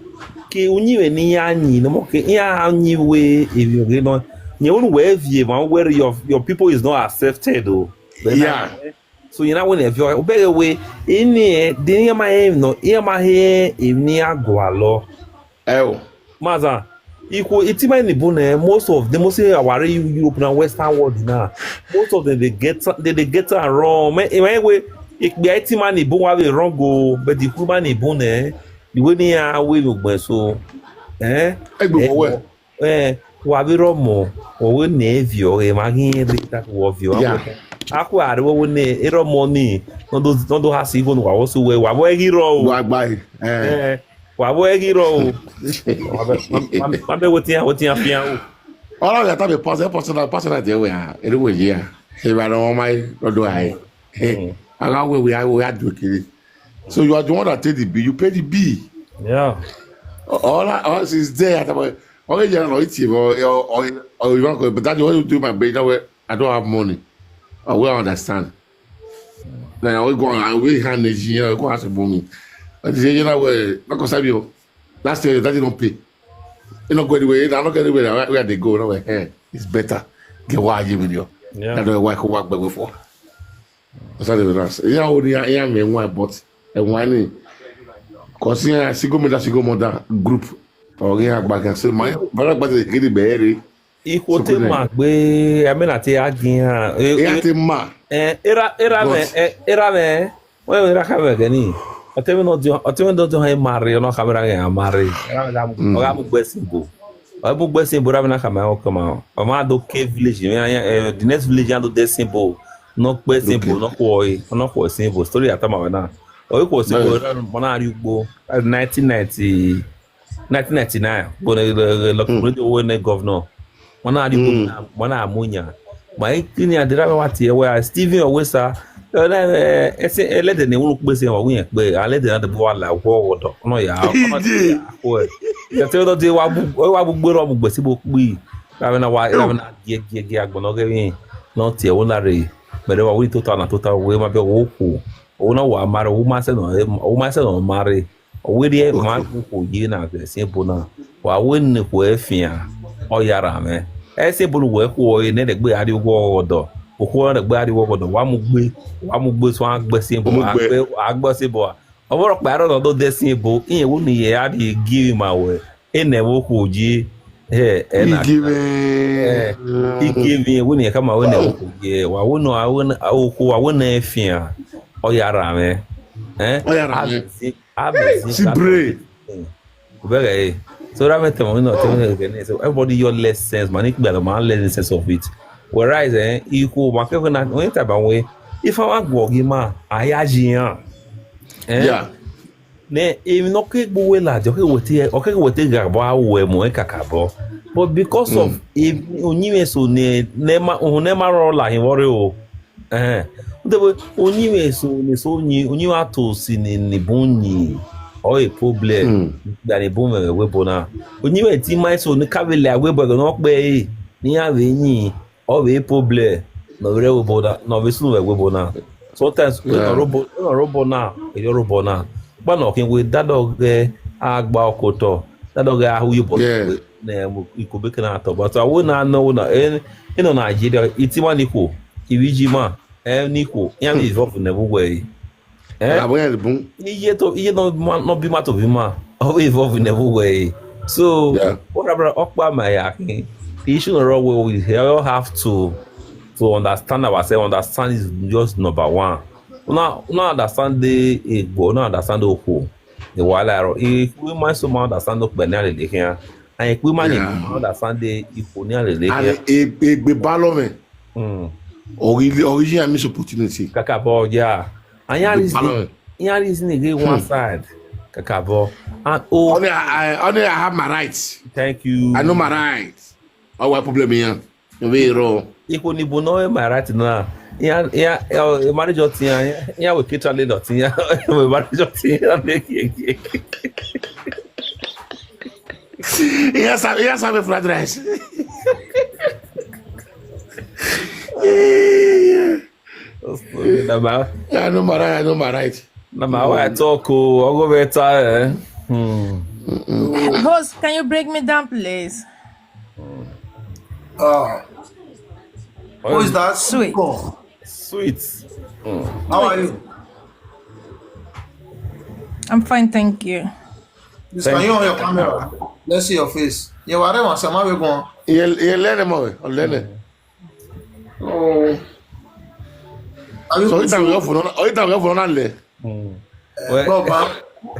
Ke unyi we ni ya ni no mo ke ya ni we evi oge no. Ni onu we vie ma where your your people is not accepted o. Yeah. So you know when evi o be we ini e de ni ma e no e ma he e ni ago alo. Oh. Maza, iko itima ni bon eh, most of them mostly aware Europe na Western world now. Most of them they get they, they get am wrong. Me me we ikpe itima ni bon wa we wrong go, but the human ni bon eh, the way ni a we we gbe so. Eh? Egbe wo we. Eh, wa bi ro mo, o we ne vio e ma gin re ta wo vio. Yeah. Aku are wo ne e ro mo ni. No do no do ha si go no wa wo so we wa wo e gi ro. Wa gba e. Eh. Eh, wa wo e gi ro. Wa be wetin ya wetin ya fi an o. All of that time person person person that dey we are. Anyway, yeah. He ba no my no do I. Aga we we are we are do kiri. So you are the one that take the bill. You pay the bill. Yeah. All I all is there. At about all you know it's you or or or you want to but that you want to do my bill. That way I don't have money. I will understand. Then I will go and I will hand the you know go ask for me. But you know where not because I be last year that don't pay. You not go anywhere. I not go anywhere. Where, where they go? No, eh, it's better. Get why you with you. Yeah. That's why I go work back before. That's how they relax. Yeah, only yeah, yeah, me why, but and why? Cause yeah, she go me that she go more that group. Oh yeah, back and say my brother, but they get the berry. Ikwo te ma gbe, I mean, ati agi ha. Eh, Yeah, eh, te ma. eh, era, era me, But eh, era me. Well, era ka me gani. Otemi no do, otemi no do ha marry, no ka me ra ga marry. Era me da mu, Mm. oga mu gbe simple. O mu gbe simple, ra me na ka me o ka ma. O ma do ke village, me ya, eh, the next village ya do de simple. No gbe simple, Okay. no ko e, no ko simple. Story atama we na. O ko simple, Bẹ́ẹ̀. ra mo na ri ugbo. That's nineteen ninety, nineteen ninety-nine. Go na, eh, eh, Lucky Mm. Radio when the governor. Mo na ri ugbo, Mm. mo na, mo na amunya. Ma ikini adira me wa tie we, Stephen Owesa. Eh, na, eh, ese, eh, lede ne wulu pe se wa wu yen pe, a lede na de bo wa la wo wo do. No ya, no Ije. ya, ko e. Ya te do de wa bu, wa bu gbe ro bu gbe si bo pi. Ra me na wa, ra me na gie, gie, gie agbo no ge mi. No tie wo la re. Mere wa wi total na total we ma be wo ku. O na wa marry, o ma se no, o ma se no marry. O we die ma ku ku ye na ge se bo na. Wa we ne ku e fia. O ya ra me. E se bo lu we ku o ye ne de gbe ari wo do. O ku o de gbe ari wo do. Wa mu gbe, wa mu gbe so a gbe se bo, Mu a gbe. gbe, a gbe se bo. O wo ro pa ro do de se bo. Iyen wo ni ye a di give ma we. E ne wo ku ji. Eh, e na. Igi me. Eh, igi me wo ni ka ma wo ne wo ku ji. Wa wo no, a wo na, a wo ku, wa wo ne fia. O ya ra me. Eh? O ya ra me. Abezi, abezi. Si bre. Ku be ga e. So ra me te mo no te mo ne ke ne. So everybody your less sense, man. Ikpe lo man less sense of it. Whereas, eh, iku ma ke na, when ta ba we. If I want go gi ma, aya jiyan. Eh? Yeah. Ne, emi no ke gbo we la, jo ke we te, o ke we te ga ba we mo e kaka bo. But because of Mm. e, onyi me so ne, ne ma, o ne ma ro la hin wore o. Eh. Nte bo, onyi me so ne so onyi, onyi wa to si ni, ni bo nyi. O e problem. Mm. Da ni bo me we bo na. Onyi me ti ma so ni ka we le we bo no pe e. Ni a we nyi. O we problem. No we re we bo na. No we sun we we bo na. Sometimes we Yeah. no robo, no robo na. E yo robo na. But no kin we da do ge agba okoto. Da do ge ahu yo bo. Yeah. Ne mu iko be kana to. But I will na no na. Eh, you know Nigeria. Iti ma ni ko. Iwiji ma. Eh, ni ko. Ya ni involve ne bu we. Eh? Ala bo ya bun. Iye to, iye no ma, no bi ma to bi ma. O involve in everywhere. So, Yeah. what about Okpa Mayaki? The issue no wrong where we all have to, to understand ourselves. Understand is just number one. Una, una understand the Igbo, una understand the Oko. The Wala, if we mind so much understand the Benin, the here. And if we mind Yeah. understand the Iko, the And here. e, e, e, balome. Mm. Ori-, original miss opportunity. Kaka bo, yeah. And here is Balome. Here is again one Hmm. side. Kaka bo. And oh, Only I, I, only I have my rights. Thank you. I know my rights. Our problem here. We wrong. Iko ni bo no my right now. Yeah, yeah, yeah, marriage ot here. Yeah, we keep trying not here. We marriage ot here. Yes, I, yes, I'm a fried rice. Yeah, yeah. Na ma, Yeah, I know my right. I know my right. na ma wa talk o. Ogo better, eh. Hmm. Host, can you break me down, please? Uh, who is that? Sweet. Come. Sweet. Hmm. How are you? I'm fine, thank you. Please, can you on your camera? Let's see your face. Yeah, whatever. Sama we go. You, you learn them all. You learn it. Oh. Are you So good? it's time we for no. Oh, it's time we for no le. Eh, Well, Bob,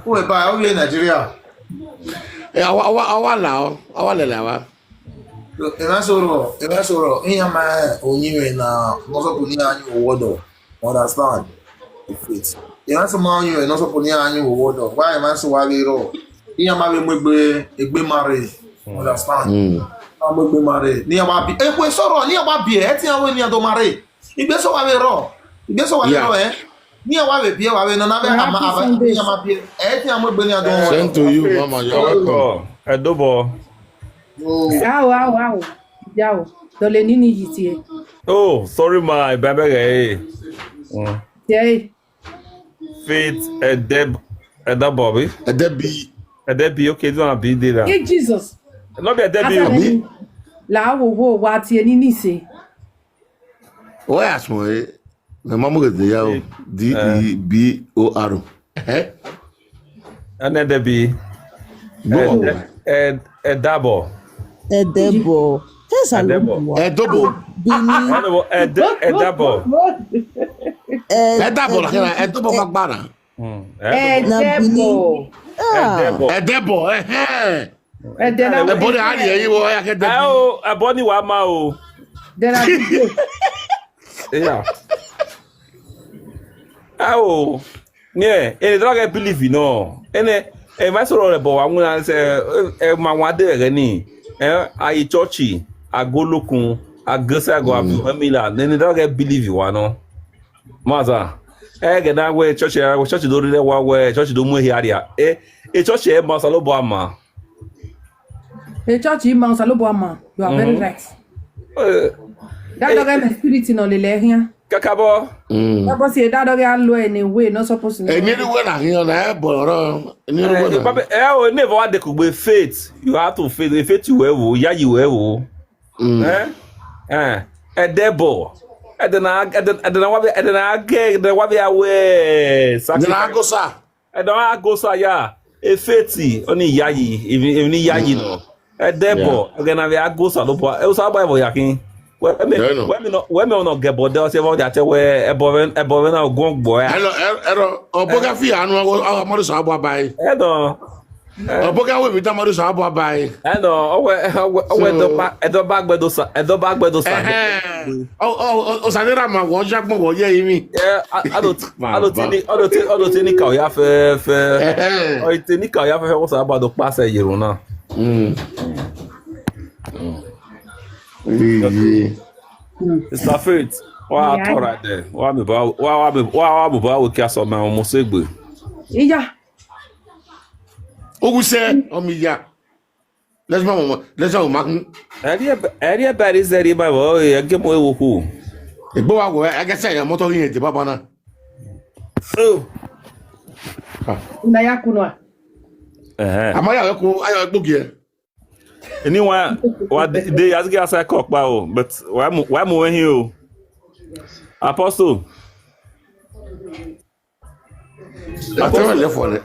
who we buy? How we in Nigeria? Eh, awa, awa, awa la o. Awa le la wa. Ina soro, ina soro. Inya ma onyiwe na moso kuni anyu wodo. Understand? If it. Ina so ma onyiwe no so kuni anyu wodo. Why am I so worried? Inya ma we megbe egbe mare. Understand? Mm. Ama egbe mare. Ni ama bi. Egbe soro ni ama bi. Eti awe ni ado mare. Igbe so wa we ro. Igbe so wa we Yeah. ro eh. Ni awa we bi wa we no na we Happy ama ama. Sunday. Ni ama bi. Eti ama egbe ni ado. Eh, Same to you, Mama. You're welcome. Wow, wow, wow. Yao. Dole nini yitie. Oh, sorry, my baby. Hey. Mm. Hey. Faith, a Deb, a Deb Bobby. And then be A Deb be okay. Don't be there. Hey, Jesus. No be a Debbie. Asa Oh. Neni. La wo wo wa ti eni ni se. Why ask me? My mama get the yao. D E B O R. Eh? And then Debbie. No. Ed, Ed, Edabo. Edebo. Tesa Edebo. lo. Edobo. Bini. Edabo. Ed, Edabo. Ed- Edobo la kena. Edobo magbana. Mm. Eh, Edabo. Na Debo. Ah. Edabo. Edobo. Eh. Eh. Eh, then I Ebo de ari eyi wo ya ke Eh, Debbie. oh, Ebo ni wa ma o. Then I Yeah. Oh. Yeah, and the dog I believe you know. And eh, eh, my sorrow the boy, I'm gonna say, eh, eh, my one day again. Eh, I churchy, I go lookum, I go say I go have Emila. Then the dog I believe you, I know. Maza. Eh, get that way, church, eh, church don't really wa way, church don't move here. Eh, eh, church, eh, Masalo Boama. A church in Mount Salobo Ama. You are very right. Eh, That dog have spirit in all the here. Kakabo. That boss here, that dog alone in a way, not supposed to. Eni ru we na hin na e bo ro. Eni ru we Eh, na. Papa, eh, oh, never what they could be faith. You have to faith. If faith you will, yeah, you will. Eh? Eh. Edebo. Edena, Edena, Edena, wa be, Edena, Edena, wa be away. Ni na go sa. Edena, go sa, yeah. Efeti, oni yayi, even, even yayi no. Edebo, again, I go sa lo po. E sa ba bo yakin. Where me, Yeah, no. Where me no, where me no get bo de se bo ya te we ebo we ebo we na ogun gbo ya. Hello, hello. Oboga fi anu awo awo madu sa abo abai. Edo. Oboga we mi ta madu sa abo abai. Edo, owe owe owe So- do ba edo ba gbedo sa, edo ba gbedo sa. Eh. O o o sa ni ra ma wo ja gbon wo ye mi. Yeah, I, I don't, I don't Baba. think, I don't think, I don't think ka ya fe fe. Eh. I think ka ya fe fe ko sa ba do pa se yero na. Mm. Iye. Mister Faith, wa to right there. Wa mi ba, wa wa mi, wa wa mi ba wo ki aso ma mo se gbe. Yeah. Ogu se o mi ya. Let's ma mo. Let's ma mo. Eri e, eri e bari zeri ba wo e ge mo e wo ku. Egbo wa go e ke se ya moto yin de baba na. Oh. Na ya kunwa. Eh. Ama ya ko ayo egbo gi e. Anyone, what they, they ask us a cock bow, but why mo, why mo when you? Apostle. Ate wa le fo le.